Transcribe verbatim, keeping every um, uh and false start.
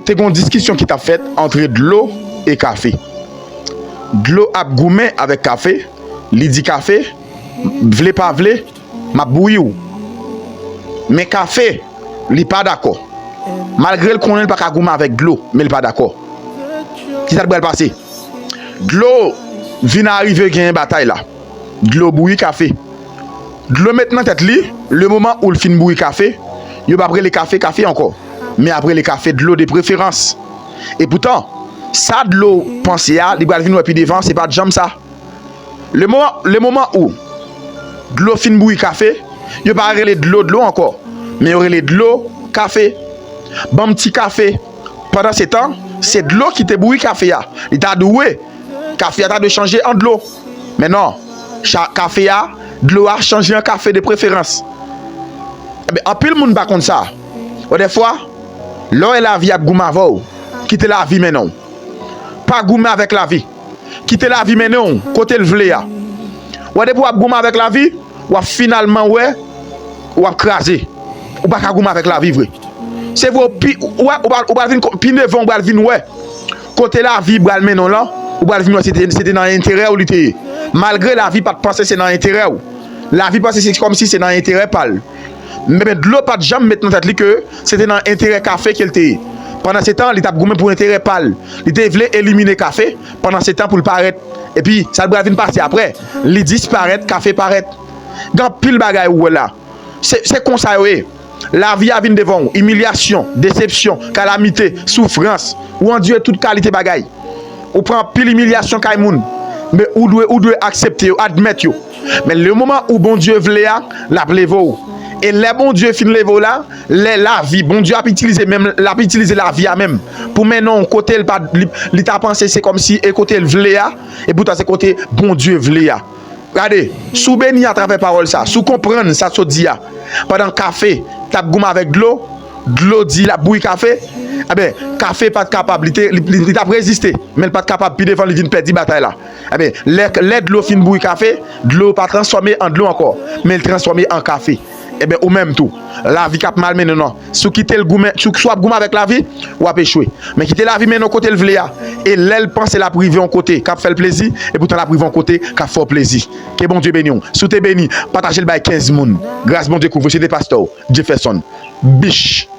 Te gen yon diskisyon ki t ap fèt antre dlo e kafe. Dlo ap goumen avèk kafe, li di kafe, vle pa vle, m ap bouyi w. Men kafe, li pa dakò. Malgre l konnen l pa ka goumen avèk dlo, men l pa dakò. Kisa t pral pase? Dlo vin arive genyen batay la. Dlo bouyi kafe. Dlo met nan tèt li, le moman ou l fin bouyi kafe, yo p ap rele kafe kafe ankò, men ap rele kafe dlo de preferans. E poutan, sa dlo panse a, li pral vin wè pi devan, se pa t janm sa. Le moman, le moman ou dlo fin bouyi kafe, yo pa rele dlo dlo ankò, men yo rele dlo kafe. Ban m ti kafe. Pandan se tan, se dlo ki te bouyi kafe a. Li ta dwe, kafe a ta dwe chanje an dlo. Men non, cha- kafe a, dlo a chanje an kafe de preferans. Enben, anpil moun pa konn sa. Ou dèfwa, lè w wè lavi ap goumen avè w, kite lavi mennen w. Pa goumen avèk lavi. Kite lavi mennen w kote l vle a. Ou wè, depi w ap goumen avèk lavi, w ap finalman wè, w ap kraze. Ou pa ka goumen avèk lavi vre. Se vre, ou pi, ou, ou, ou pral vin ko- pi devan, ou pral vin wè kote lavi pral mennen w lan, ou pral vin wè se te, se te nan enterè w li te ye. Malgre lavi pa t panse se nan enterè w. Lavi panse se kòmsi se nan enterè pa l. Men, men dlo pa t janm met nan tèt li ke se te nan enterè kafe ke l te ye. Pandan se tan, li t ap goumen pou enterè pa l. Li te vle elimine kafe, pandan se tan pou l parèt. Epi, sa l pral vin pase apre, li disparèt, kafe parèt. Gen anpil bagay ou wè la. Se, se konsa yo ye. Lavi a vin devan w, imilyasyon, desepsyon, kalamite, soufrans. Ou andire tout kalite bagay. Ou pran anpil imilyasyon kay moun. Men ou dwe, ou dwe aksepte yo, admèt yo. Men le moman ou Bondye vle a, l ap leve w. E lè Bondye fin leve w la, lè lavi, Bondye ap itilize menm, l ap itilize lavi a menm pou mennen w kote l pa, li, li ta panse se kòmsi e kote l vle a, e poutan se kote Bondye vle a. Gade, si w beni atravè pawòl sa, si w konprann sa sot di a, pandan kafe t ap goumen avèk dlo, dlo di l ap bouyi kafe, enben, kafe pa t kapab, li te, li, li, li t ap reziste, men l pa t kapab, pi devan li vin pèdi batay la. Enben, lè, lè dlo fin bouyi kafe, dlo pa transfòme an dlo ankò, men l transfòme an kafe. Enben, ou menm tou, lavi k ap malmennen w nan, si w kite l goumen, si w, si w ap goumen avèk lavi, w ap echwe. Men kite lavi mennen w kote l vle a. E lè l panse l ap rive yon kote k ap fè l plezi, e poutan l ap rive yon kote k ap fè w plezi. Ke Bondye beni w. Si w te beni, pataje l bay kenz moun. Gras Bondye kouvri w. Se te pastè w, Jefferson Bich.